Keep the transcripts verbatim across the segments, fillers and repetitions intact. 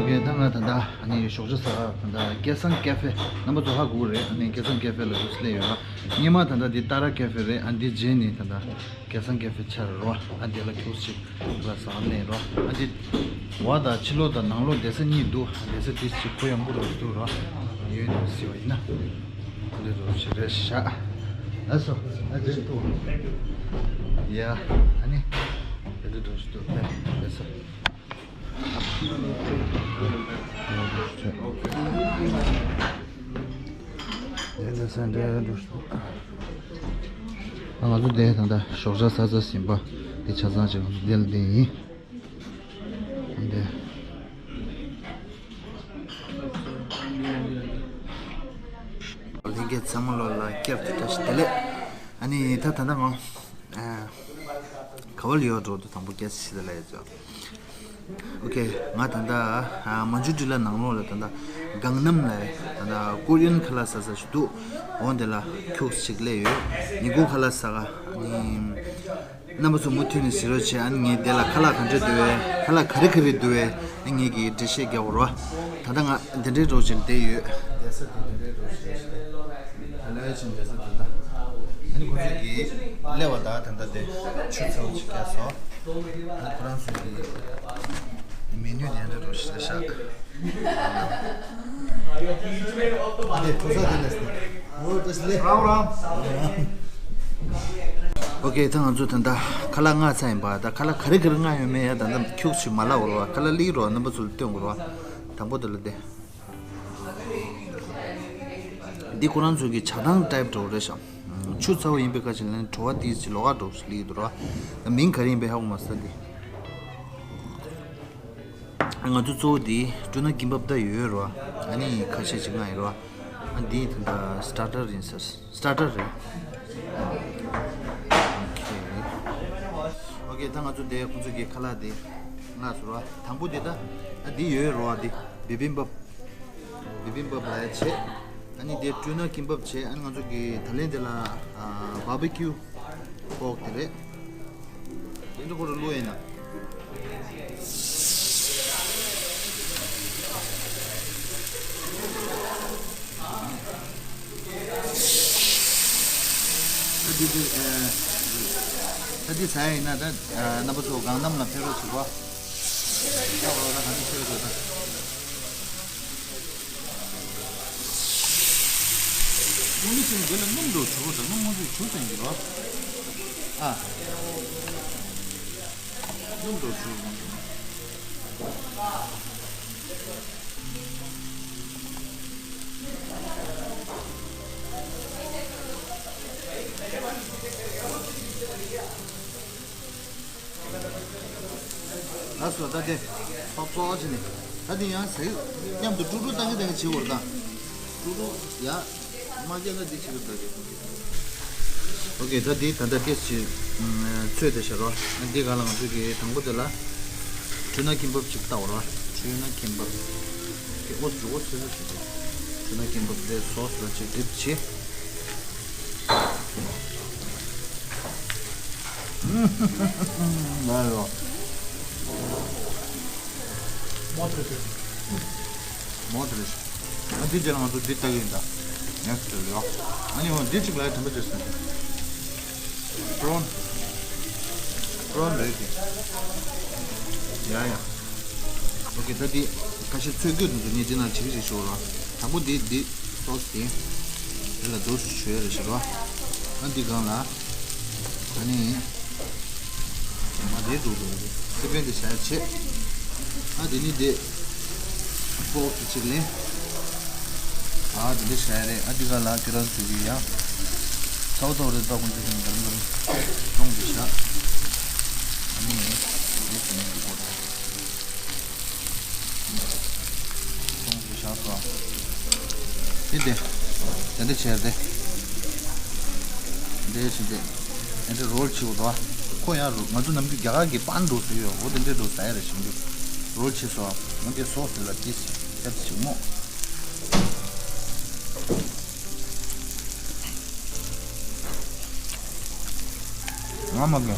ངས་ད་ང་ད་ལྟ་ཨ་ནི་ཞོགས་ཇ་ཟ་ག་ད་ལྟ་སྐལ་བཟང་ཀེ་ཧྥེ། རྣམ་པ་ཚོ་ཧ་གོ་གི་རེད། ཨ་ནི་སྐལ་བཟང་ཀེ་ཧྥེ་ལ་འདུག་སླེབས་ཡོད་ར། སྔོན་མ་ད་ལྟ་འདི་ཏཱ་ར་ཀེ་ཧྥེ་རེད། ཨ་འདི་རྗེས་ནས་ད་ལྟ་སྐལ་བཟང་ཀེ་ཧྥེ་ཆགས་རེད་རོ། ཨ་འདི་ལ་ཁྱུག་ཅིག་ལ་ཟ་ག་སླེབས་རོ། ཨ་འདི་བ་དང་ཕྱི་ལོགས་དང་ནང་ལོགས་བསྡད་ས་གཉིས་འདུག་བསྡད་ས་འདི་ཅིག་གུ་ཡངས་པོ་རུ་འདུག་རོ། ཡོད་འདུག་ཟེར་བ་ཡིན་ན། འདི་རུ་ཞིག་རེད་ཤག་ལགས་སོ། ཨ་འདི་འདུག་ཡ། ཨ་ནི་འདི་རུ་འགྲོ་ཞིག་འདུག་ལགས་སོ། ང་ཚོ་དེ་ད་ལྟ་ཞོགས་ཇ་ཟ་ཟ་ཟིན་པ་དེ་ཆ་ཚང་ཅིག་ང་ཚོ་དེ་ལ་བསྡད་ཡིན། འདི་ལྷན་རྒྱས་ཚང་མ་ལོ་ལ་སྐྱབས་དེ་བཀྲ་ཤིས་བདེ་ལེགས། ཨ་ནི་ད་ད་ལྟ་ང་ཨ་ག་བ་ལ་ཡོད་འགྲོ་འདུག་དང་པོ་སྐད་ཆ་ཞིག་ལ་ཡོད་ཚོ། ཨོ་ཁེ། ང་ད་ལྟ་ཨ་མན་ཇུ་ཊི་ལ་ནང་ལོགས་ལ་ད་ལྟ་གང་ནམ་ལ་ད་ལྟ་ཀོ་རི་ཡན་ཁ་ལག་ཟ་ས་ཞིག་འདུག་འོ་འདི་ལ་ཁྱུག་ཅིག་སླེབས་ཡོད། ཉིན་གུང་ཁ་ལག་ཟ་ག་ནི་རྣམ་པ་ཚོ་མུ་མཐུད་ནས་གཟིགས་རོགས་བྱེད། ཨ་ནི་ངས་འདི་ལ་ཁ་ལག་ག་འདྲ་འདུག་བས། ཁ་ལག་ག་རེ་ག་རེ་འདུག་བས། ཨ་ངས་ཀྱིས་འགྲེལ་བཤད་རྒྱག་དགོས་རེད་བ། ད་ལྟ་ང་འདི་འདྲའི་རོགས་བྱེད་བསྡད་ཡོད། བསྡད་ས་དེ་འདི་འདྲའི་རོགས་བྱེད། ལས་ཆེན་འདྲ་ས་དེ་འདྲ། ཨ་ནི་ཁོ་ཚོས་ཀྱིས་སླེབས་པ་དང་དེ་འདྲ་དེ་ཆུ་ཚ་བོ་ཅིག་བརྒྱབ་སོང་། ཨ་ནི་ཁོ་རང་ཚོས་ཀྱིས་མེ་ནུ་དེ་འདྲ་རོ་ཞིག་ལ་བཞག་ཨ་དེ་ཐུག་ས་དེ་ལས་སོང་། ཨོ་ཏེ་སི་ལེ། རང་རང་། ཨོ་ཁེ། ད་ང་ཚོ་ད་ལྟ་ཁ་ལག་མངགས་ཚར་ཡིན་པ། ད་ཁ་ལག་ག་རེ་ག་རེ་མངགས་ཡོད་མེད་ཡ་ད་ལྟ་ཁྱུག་ཅིག་མ་ལབ་རོགས། ཁ་ལག་སླེབས་རོགས། རྣམ་པ་ཚོ་ལ་སྟོན་དགོས་རོགས། དང་པོ་དེ་ལ་དེ། འདི་ཁོ་རང་ཚོ་གི་ཇ་ཐང་ཊའིབ་འདྲ་བོ་རེད་ཤག་ཆུ་ཚ་བོ་ཡིན་པའི་ཁ་ཅིག་ལ་ནི་བྲོ་བ་ཏིས་ཅིག་ལོགས་ཀ་འདྲ་བོ་ཞིག་སླེབས་ཀྱི་འདུག་ར། མིང་ག་རེ་ཡིན་པའི་ཧ་གོ་མ་སོང་འདི། ང་ཚོ་གཙོ་བོ་འདི་ཊུ་ན་ཀིམ་པབ་ད་ཡོད་ར། ཨ་ནི་ཁ་ཤས་ཅིག་མངགས་ཡོད་ར། ཨ་འདི་ད་ལྟ་སི་ཊར་ཊར་ཡིན་ས། སི་ཊར་ཊར་རེད། ཨོ་ཁེ། ཨོ་ཁེ། ད་ང་ཚོ་དེ་ཁོང་ཚོ་གི་ཁ་ལག་དེ་མངགས་སོང་ར། དང་པོ་དེ་ད་ཨ་འདི་ཡོད་ར། ཨ་འདི་བི་བིམ་བབ། བི་བིམ་བབ་ལ་ཡ་བྱས། ཨ་ནི་དེ་ཊུ་ན་ཀིམ་བབ་བྱས། ཨ་ནི་ང་ཚོ་གི་ད་ལན་དེ་ལ་ཨ་བྷར་བི་ཀིའུ་པོག་དེ་རེད། དེ་ཚོ་ཁོ་རང་བླུགས་ཡིན་ན། ད་འདི་འདི་ཨ་ད་འདི་ཟ་ཡ་ཡིན་ན་ད་ཨ་རྣམ་པ་ཚོ་གང་འདམ་ལ་ཕེབས་རོགས་བྱེད་གོ། ད་འོ་ད་གང་འདི་ཕེབས་རོགས་ད། སྔོན་མ་ཚོས་འདི་ལ་སྣུམ་འདྲ་བྱུག་དང་སྣུམ་མ་བྱུག་བྱུག་ཙམ་གྱིས་རོ། ཨ། སྣུམ་འདྲ་བྱུག་ལགས་སོ། ད་དེ་ཕོག་ཕོག་བྱས་ནས། ད་དེ་ཡང་ཟེར་མཉམ་དུ་ཀྲུག་ཀྲུག་བཏང་གི་བཏང་གི་བྱེད་དགོས་རེད་ད། ཀྲུག་ཀྲུག་ཡ། མ་རྒྱག་ན་འདི་བྱེད་དགོས་རེད་ད། ཨོ་ཁེ། ད་དེ་ད་ལྟ་ཏེས་ཅིག་ཚོས་དེ་བྱ་རོགས། འདི་ག་ལ་ང་ཚོ་གི་དང་པོ་དེ་ལ་ཊུ་ན་ཀིམ་པབ་ཅིག་བཏགས་རོགས། ཊུ་ན་ཀིམ་པབ་ཀྱི་ཨོ་ཟུག་ཨོ་ཚོས་ཚོས་བྱེད་དེ། ཊུ་ན་ཀིམ་པབ་དེ་སོ་སི་ལ་ཅིག་ཌིབ་བྱེད། ལ་ཡོ། མོ་ཏྲི་ཏྲི། མོ་ཏྲི་ཏྲི། ཨ་འདི་རྗེས་ལ་ང་ཚོ་འདི་ལྟ་གི་ཡིན་ད། ནེག་སི་ཊི་ལ་ཡོ། ཨ་ནི་འོ་འདི་གཅིག་ལ་ཡ་དྲན་པ་བརྗེད་སོང་། པྲོན། པྲོན་རེད་དེ། ཡ་ཡ། ཨོ་ཁེ། ད་འདི་ཁ་ཤས་ཚོས་སྐྱོ་དུ་འདུག་ངས་འདི་ན་བྱིག་བྱིག་ཤོར་ར། དང་པོ་འདི་འདི། སོ་སི་དེ། དེ་ལ་རྡོ་ཞིག་བྱོས་རེ་ཞིག་རོ། ཨ་འདི་སྒང་ལ། ཨ་ནི། མ་དེ་འགྲོ་འགྲོ་རེད། སི་པན་དེ་བྱ་ཡ་བྱེད། ཨ་དེ་ནི་དེ། ཕོག་གི་ཅིག་ལེན། ཨ་དེ་འདྲ་བྱ་ཡ་རེད། ཨ་འདི་སྒང་ལ་ཁྱོད་རང་ཚོ་གི་ཡ། ཚ་བོ་ཏོག་རེད་པ། ཁོང་ཚོ་གི་འདམ་འདམ། ཅོང་དེ་བྱ། ཨ་ནི། དེ་དེ་ནི་འགྲོ་འགྲོ་རེད། ཅུང་ཟད་བཞག་སོང་། དེ་དེ། དེ་འདྲ་བྱས་ཏེ། འདྲ་བྱས་ཏེ། དེ་འདྲ་རོལ་བྱེད་དགོས་འདུག་ཨ། ཁོ་ཡང་རོ། ང་ཚོ་ནམ་རྒྱུན་རྒྱ་གར་གྱི་པན་འདྲ་ཟེར་ཡོད། འོ་དེ་འདྲ་འདྲ་ཟ་ཡ་རེད་བྱུང་རྒྱུ། རོལ་བྱས་སོང་ཨ། འོ་དེ་སོ་སི་ལ་ཏིས་ཏེབ་ཅིག་མོ། ང་མ་གི།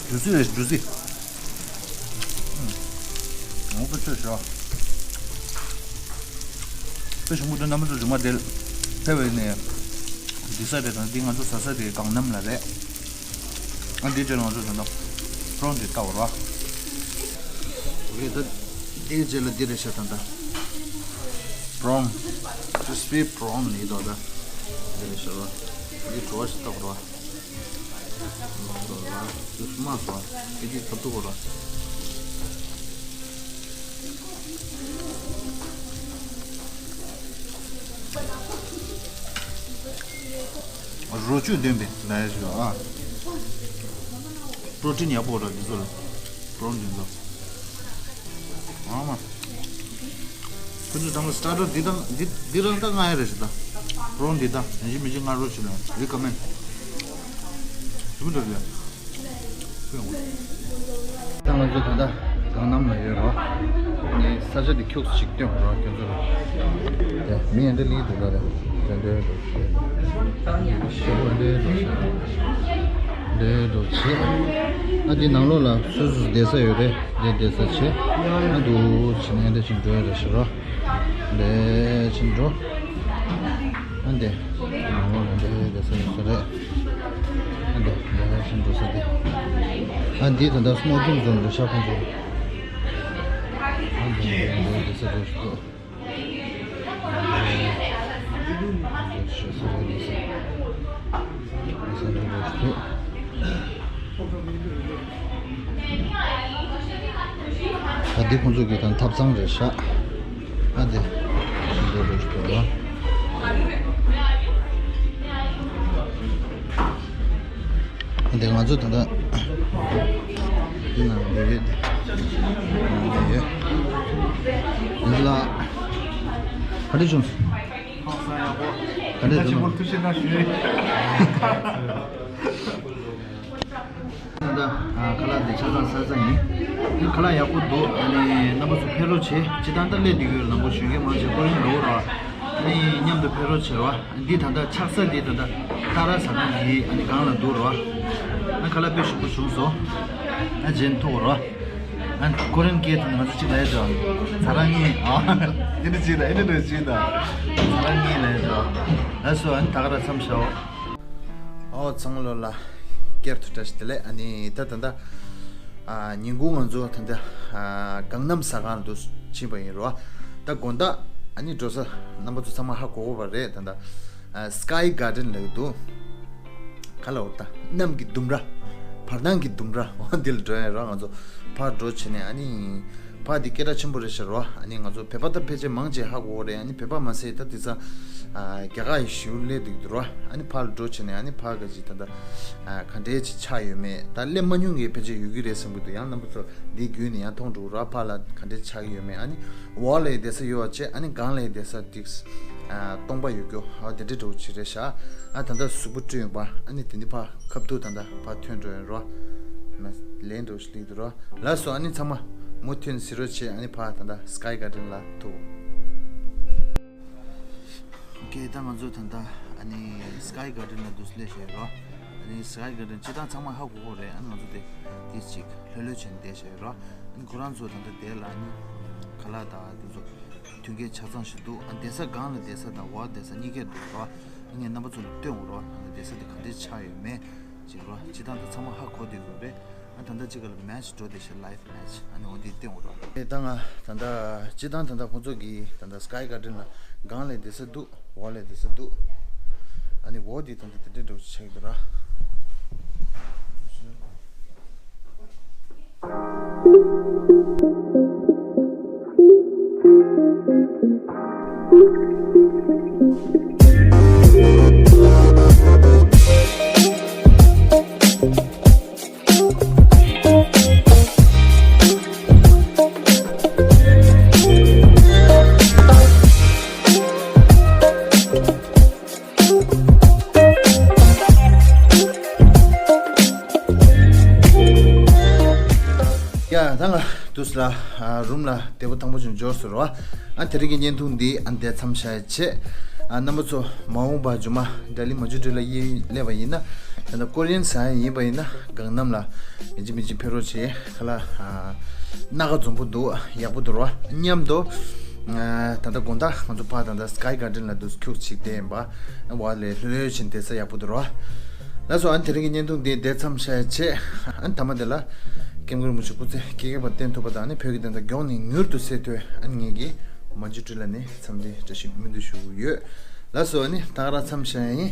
ཇུ་སི་རེད་ཇུ་སི། ཨུམ། འོ་ ཆོས་ཞོ། དཔེ་ཞིམ་པོ་འདུག་རྣམ་པ་ཚོ། རྗེས་མ་དེར་ཕེབས་པ་ཡིན་ནའི་འདི་ས་རེད་དང་། འདི་ང་ཚོ་ཟ་ས་དེ་གངས་གནམ་ལ་རེད། ཨ་འདིའི་རྗེས་ལ་ང་ཚོ་ད་ལྟ་པྲོན་འདི་ལྟ་བར་བ། ཨོ་ཁེ། ད་འདིའི་རྗེས་ལ་འདི་རེད་ཤག་ད་ལྟ་པྲོན། crispy prawn ཡིན་དོ། ད་འདི་རེད་ཤག་ར། འདི་བྲོ་བ་ཞིག་ལྟ་བར་བ། ལོ་ལ་ཇུས་མ་སོ། ཨེ་ཅི་ཐབ་ཏུ་གོ་ར། རོ་བཅུད་ལྡན་པའི་ལ་ཡ་ཞིག་ཨ། པྲོ་ཊིན་ཡག་པོ་ར་འདི་ཚོ་ལ། པྲོན་འདི་ཚོ། ཨ་མ། ཁོ་ཚོ་ཚང་མ་སི་ཊར་ཊར་འདི་དང་འདི་འདི་རང་ད་ང་ཡ་རེད་ཞིག་ད། པྲོན་འདི་ད་ཡིན་གཅིག་མིན་གཅིག་ང་རོ་ཞིག་ལ་རི་ཀ་མེན་ཌི། ཞུ་མི་འདུག་ལ། ད་ང་ཚོ་ད་ལྟ་གངས་གནམ་ལ་ཡོད་རོ། ནས་ས་ཆ་འདི་ཁྱུག་ཅིག་སྟོན་རོ་ཁྱོད་ཚོ་ལ། དེ་མི་ཡན་འདྲ་ལི་འདུག་ལ་རེད། དེ་འདྲའི་འདུག་ཞེ་པོ་འདྲའི་འདུག་ཞེ་འདྲའི་འདུག་ཞེ། ཨ་འདི་ནང་ལོགས་ལ་སོ་སོ་བསྡད་ས་ཡོད་རེད། འདི་བསྡད་ས་བྱེད། ཨ་འདུག་ཕྱིན་ནས་འདི་ཕྱིན་འགྲོ་ཡ་རེད་ཤི་རོ། འདི་ཕྱིན་འགྲོ། ཨ་འདི་ནང་ལོགས་ལ་འདི་བསྡད་ས་ཡོད་ས་རེད། ཨ་འདི་འདི་ཕྱིན་འགྲོ་ས་འདི། ཨ་འདི་ད་ལྟ་སི་མོ་ཀིང་ཛོན་རེད་ཤག་ཁོང་ཚོ། ཨ་འདི་འདི་བསྡད་ས་རེད་ཤི་རོ། ད་འདི་ཁོང་ཚོ་གི་དང་ཐབ་ཚང་རེད་ཤག་ཨ་འདི་འདི་རེད་ཤག་འདི་ང་ཚོ་ད་ལྟ་འདི་ནང་འདི་རེད། འདི་ཡོད། འདི་ལ་ག་འདྲ་བྱུང་། ག་འདྲ་བྱུང་། ཐུགས་རྗེ་གནང་ཞུ། ད་ལྟ་ཁ་ལག་འདི་ཆ་ཚང་ཟ་ས་ཡིན། ཁ་ལག་ཡག་པོ་འདུག་ཨ་ནི་རྣམ་པ་ཚོ་ཕེབས་རོགས་བྱེད། སྤྱིར་བཏང་ད་སླེབས་བསྡད་ཡོད། ལམ་བུ་གཞོན་སྐྱེས་མང་ཆེ་ཁོ་རང་འགྲོ་རོགས། ཨ་ནི་མཉམ་དུ་ཕེབས་རོགས་བྱེད་རོགས། འདི་ད་ལྟ་ཆགས་ས་འདི་ད་ལྟ་ཏཱ་ར་ཟ་ཁང་གི་ཨ་ནི་སྒང་ལ་འདུག་རོགས། ཨ་ཁ་ལག་དཔེ་ཞིམ་པོ་བྱུང་སོང་། ཨ་རྗེས་ཐུག་རོགས། ཨ་ཁོ་རང་སྐད་ཐོག་ནས་ང་ཚོ་གཅིག་ལ་ཡོད་དོ། ཟ་རང་ཉིད་ཨ་འདི་འདྲ་བྱེད་ད་ཨེ་འདྲ་འདྲ་བྱེད་ད། ཟ་རང་ཉིད་ལ་ཡོད་དོ། ལགས་སོ། ཨ་ནི་ད་ག་རང་མཚམས་བཞག་ཨོ་ཚང་མ་ལོ་ལ་སྐྱར་དུ་བཀྲ་ཤིས་བདེ་ལེགས། ཨ་ནི་ད་ད་ལྟ་ཨ་ཉིན་གུང་ང་ཚོ་ད་ལྟ་ཨ་གངས་གནམ་ཟ་ཁང་དུ་ཕྱིན་པ་ཡིན་རོ། ད་དགོང་དག་ཨ་ནི་འགྲོ་ས་རྣམ་པ་ཚོ་ཚང་མ་ཧ་གོ་གོ་བ་རེད། ད་ལྟ་ཨ་Sky Garden་ལབ་ཀྱི་འདུག་ག་ལ་འོ་ད་གནམ་གྱི་ལྡུམ་ར། བར་སྣང་གི་ལྡུམ་ར་འོ་འདི་ལ་འགྲོ་ཡ་རོ། ང་ཚོ་ཕར་འགྲོ་བྱས་ནས་ཨ་ནི། ཕར་འདི་སྐད་གྲགས་ཆེན་པོ་རེད་ཤག་རོ། ཨ་ནི་ང་ཚོ་བོད་པ་ད་ཕལ་ཆེར་མང་ཆེ་ཧ་གོ་གི་རེད། ཨ་ནི་བོད་པ་མ་ཟད་ད་དེ་ཚ་ཨ་རྒྱ་གར་ཡི་ཞིའུ་སླེབས་འདུག་འདུག་རོ། ཨ་ནི་ཕར་འགྲོ་བྱས་ནས་ཨ་ནི་ཕར་ག་ཅིག་ད་ལྟ་ཨ་ག་འདྲའི་ཅིག་ཆགས་ཡོད་མེད་ད་སླེབས་མ་མྱོང་མཁན་ཕལ་ཆེར་ཡོད་ཀྱི་རེད་བསམ་གྱི་འདུག་ཡང་རྣམ་པ་ཚོ་འདི་བརྒྱུད་ནས་ཡང་མཐོང་འགྲོ་རོ། ཕར་ལ་ག་འདྲའི་ཆགས་ཀྱི་ཡོད་མེད། ཨ་ནི་འོག་ལ་ཡི་བསྡད་ས་ཡོད་པ་བྱས། ཨ་ནི་སྒང་ལ་ཡི་བསྡད་ས་ཏིག་ཨ་སྟོང་པ་ཡོད་རྒྱུ་ཧ་དེ་འདྲའི་འགྲོ་བྱེད་རེད་ཤག་ཨ་ད་ལྟ་གཟུགས་པོ་བཀྲུས་ཡོང་པ་ཨ་ནི་དེ་ནི་ཕར་ཁབ་ཏུ་ད་ལྟ་ཕར་ཐོན་འགྲོ་ཡོད་རོ། ལན་འགྲོ་ཞིག་ལིག་འདུག་རོ། ལགས་སོ། ཨ་ནི་ཚང་མ་མུ་མཐུད་གཟིགས་རོགས་བྱེད། ཨ་ནི་ཕར་ད་ལྟ་Sky Garden་ལ་ཐུག་ཨོ་ཁེ། ད་ང་ཚོ་ད་ལྟ་ཨ་ནི་Sky Garden་ལ་འདུག་སླེབས་བྱས་རོ། ཨ་ནི་Sky Garden་སྤྱིར་བཏང་ཚང་མ་ཧ་གོ་གོ་རེད། ཨ་ནི་ང་ཚོ་དེ་དེ་ཅིག་ལྷོད་ལྷོད་བྱས་ནས་བསྡད་བྱས་རོ། ཨ་ནི་ཁོ་རང་ཚོ་ད་ལྟ་དེ་ལ་ཨ་ནི་ཁ་ལག་དང་དེ་ཚོ་མཐུན་རྐྱེན་ཆ་ཚང་ཞིག་འདུག་ཨ་བསྡད་ས་སྒང་ལ་བསྡད་ས་དང་འོག་བསྡད་ས་གཉིས་ཀ་འདུག་རོ། ཨ་ནི་རྣམ་པ་ཚོ་ལ་སྟོན་དགོས་རོ། ཨ་ནི་བསྡད་ས་དེ་ག་འདྲས་ཆགས་ཡོད་མེད། ཅིག་རོ། སྤྱིར་བཏང་ད་ཚང་མ་ཧ་གོ་བསྡད་ཡོད་རེད། ཨ་ད་ལྟ་ཅིག་ག་ལ་མེ་ཆི་འགྲོ་བསྡད་ཤག live match་ཨ་ནི་འོ་འདི་སྟོན་དགོས་རོ། ཨེ་ད་ང་ད་ལྟ་སྤྱིར་བཏང་ད་ལྟ་ཁོང་ཚོ་གི་ད་ལྟ་Sky Garden་ལ་སྒང་ལ་བསྡད་ས་འདུག་འོག་ལ་བསྡད་ས་འདུག་ཨ་ནི་འོག་འདི་ད་ལྟ་དེ་འདྲས་འགྲོ་ཆགས་ཀྱི་འདུག་ར། ཡ་ད་ང་དུས་ལ་རུམ་ལ་བདེ་པོ་ཐང་པོ་ཅིག་འབྱོར་སོང་རོ། ཨ་དེ་རིང་གི་བརྙན་ཐུང་འདི་ཨ་འདི་མཚམས་བཞག་ཡ་བྱེད། ཨ། རྣམ་པ་ཚོ་མ་འོངས་པ་རྗེས་མ་ལྡི་ལི་མ་ཅུ་ཀྲི་ལ་གཡས་གཡོན་སླེབས་པ་ཡིན་ན། ད་ལྟ་ཀོ་རི་ཡན་ཟ་ཡ་ཡིན་པ་ཡིན་ན་སྒང་གནམ་ལ་མི་འཇིགས་མི་འཇིགས་ཕེབས་རོགས་བྱེད། ཁ་ལག་ཨ། སྣ་ཁ་འཛོམས་པོ་འདུག་ཡག་པོ་འདུག་རོ། མཉམ་དུ་ཨ། ད་ལྟ་དགོང་དག་ང་ཚོ་ཕར་ད་ལྟ་Sky Garden ལ་འདུག་ཁྱུག་ཅིག་བསྡད་ཡིན་པ། ཨ། ལས་ལྷོད་ལྷོད་བྱས་བསྡད་ས་ཡག་པོ་འདུག་རོ། ལགས་སོ། ཨ་ནི་དེ་རིང་གི་བརྙན་ཐུང་འདི་དེ་མཚམས་བཞག་བྱས། ཨ་ནི་མཐའ་མ་དེ་ལ་ཀེམ་ཀུན་རིན་པོ་ཆེ་སྐུ་ཚེ་སྐྱེ་རྒ་ན་འཚོ་བརྟན་ཐུབ་པ་དང་། ཨ་ནི་བོད་ཀྱི་བདེན་མཐའ་མགྱོགས་ནས་མྱུར་དུ་གསལ་ཐུབ། ཨ་ནི་ངེད་ཀྱིས་མ་ཅུ་ཀྲི་ལ་ནས་འཚམས་འདྲི་བཀྲ་ཤིས་སྨོན་འདུན་ཞུ་གི་ཡོད། ལགས་སོ། ཨ་ནི་ད་ག་རང་མཚམས་བཞག་ཡིན།